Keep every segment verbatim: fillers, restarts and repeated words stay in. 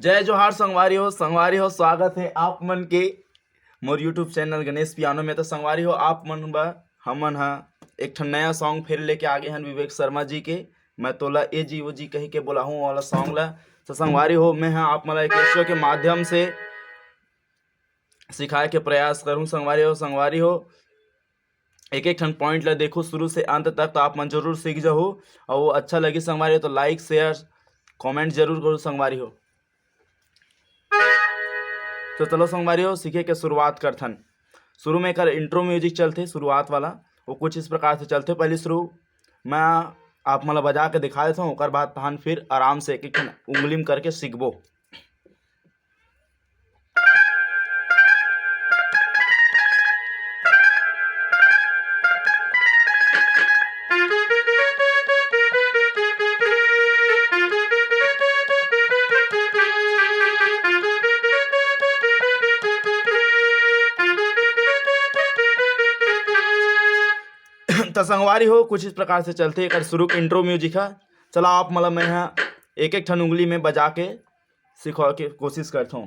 जय जोहार संगवारी हो, संगवारी हो, स्वागत है आप मन के मोर YouTube चैनल गणेश पियानो में। तो संगवारी हो, आप मन बर हमन ह एक ठन नया सॉन्ग फिर लेके आगे हन विवेक शर्मा जी के, मैं तोला ए जी ओ जी कही के बुलाहूँ वाला सॉन्ग ला। तो संगवारी हो, मैं ह आप मन ला एक रेशियो के माध्यम से सिखाए के प्रयास करूँ संगवारी हो। संगवारी हो, एक एक ठन पॉइंट ला देखो शुरू से अंत तक, तो आप मन जरूर सीख जाहू। और वो अच्छा लगी संगवारी हो तो लाइक, शेयर, कमेंट जरूर करो संगवारी हो। तो चलो संगवारी हो, सीखे के शुरुआत करथन। शुरू में एकर इंट्रो म्यूजिक चलथे, शुरुआत वाला, वो कुछ इस प्रकार से चलथे। पहले शुरू मैं आप मन ला बजा के दिखा देता हूँ, ओकर बाद तहन फिर आराम से एक एक ठन उंगली में करके सीखबो। त संगवारी हो, कुछ इस प्रकार से चलथे एकर शुरू के इंट्रो म्यूजिक ह। चला, आप मन ला मैं ह एक एक ठन उंगली में बजा के सिखाए के कोशिश करथों।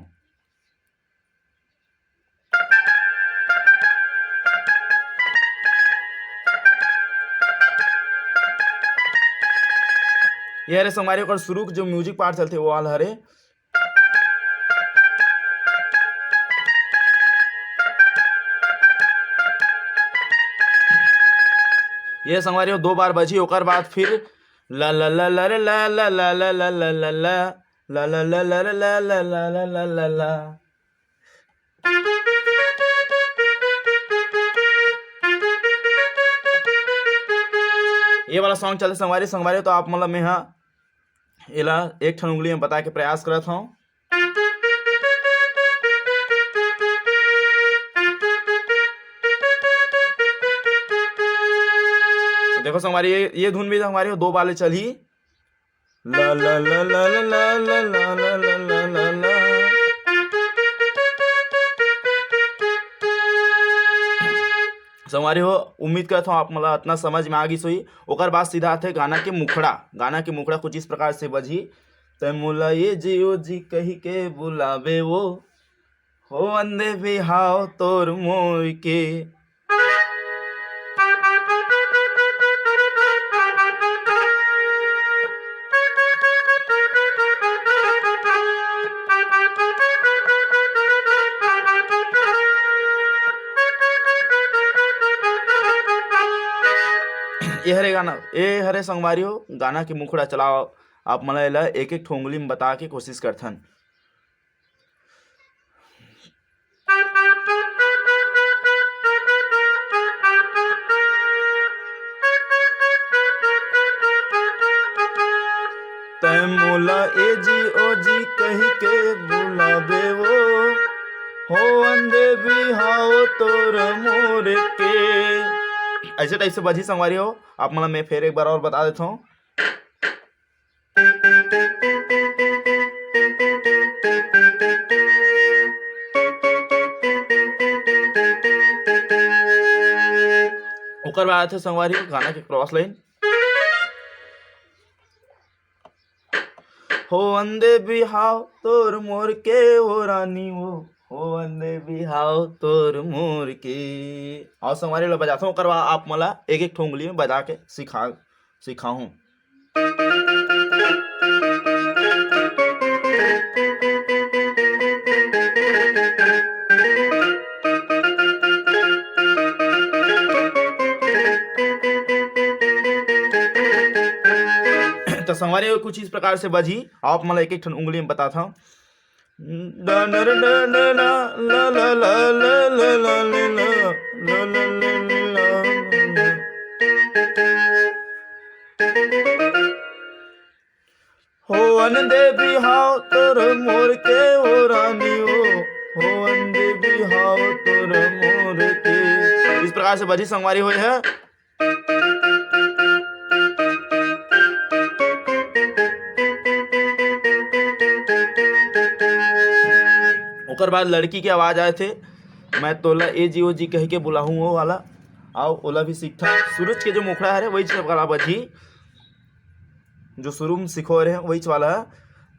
ये हरे संगवारी, ओकर शुरू के जो म्यूजिक पार्ट चलथे, वो वाला हरे। ये संगवारी हो, दो बार बजी, ओकर बाद फिर ला ला ला ला रे ला ला ला ला ला ला ला ला ला ला ला ला ला ला ला ला ला ला ला। ये वाला सॉन्ग चलथे संगवारी, संगवारी, तो आप मन ला मैं ह एला एक ठन उंगली में बता के प्रयास करत हूँ। देखो संगवारी, ये, ये धुन भी संगवारी हो, दो बाले चलही। ला ला ला ला ला ला ला ला ला ला ला ला। संगवारी हो, उम्मीद करत हूँ आप मन ला अतना समझ में आ गिस होही। ओकर बाद सीधा आथे गाना के मुखड़ा। गाना के मुखड़ा कुछ इस प्रकार से बजही। तै मोला ए जी ओ जी कही के बुलावे वो, हो अंधे बिहाव तोर मोर के। ये हरे गाना, ये हरे संगवारी हो, गाना के मुखड़ा। चलाओ, आप मन ला एला एक एक ठो उंगली में बता के कोशिश करथन। तै मोला ए जी ओ जी कहि के बुलाबे वो, हो अंधे बिहाव तोर मोर के। ऐसे टाइप से बजही संगवारी हो। आप मन ला मैं फेर एक बार और बता देथों। ओकर बाद आथे संगवारी गाना के क्रॉस लाइन। हो अंधे बिहाव तोर मोर के, ओ रानी वो, हो अंधे बिहाव तोर मोर के। अउ संगवारी ला बजाथों, ओकर बाद आप मन ला एक एक ठो उंगली में बजा के सिखा सिखाहूँ। तो संगवारी हो कुछ इस प्रकार से बजही, आप मन ला एक एक ठन उंगली में बताथंव। हो अंधे बिहाव तोर मोर के, ओ रानी ओ, हो अंधे बिहाव तोर मोर के। इस प्रकार से बजही संगवारी हो ये। ओकर बाद लड़की के आवाज आए थे, मैं तोला ए जी ओ जी कह के बुलाहूँ, वो वाला। अउ ओला भी सीखथन। सूरज के जो मुखड़ा हरे, वही वाला बजही, जो शुरू में सिखोय रहेन, वही वाला।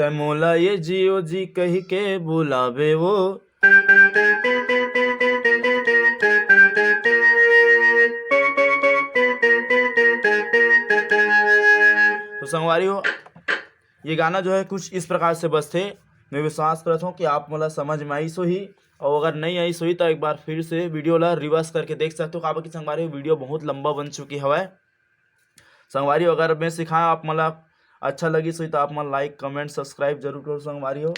तै मोला ये जियो जी कहि के बुलावे वो। तो संगवारी हो, ये गाना जो है कुछ इस प्रकार से बजथे। मैं विश्वास करत हूँ कि आप मोला समझ में आइस होही, और अगर नहीं आइस होही तो एक बार फिर से वीडियो ला रिवर्स करके देख सकते हो, काबर कि संगवारी हो, वीडियो बहुत लंबा बन चुकी हवय। संगवारी हो, अगर मैं सिखाया आप मोला अच्छा लगिस होही तो आप मन लाइक, कमेंट, सब्सक्राइब जरूर करो संगवारी हो।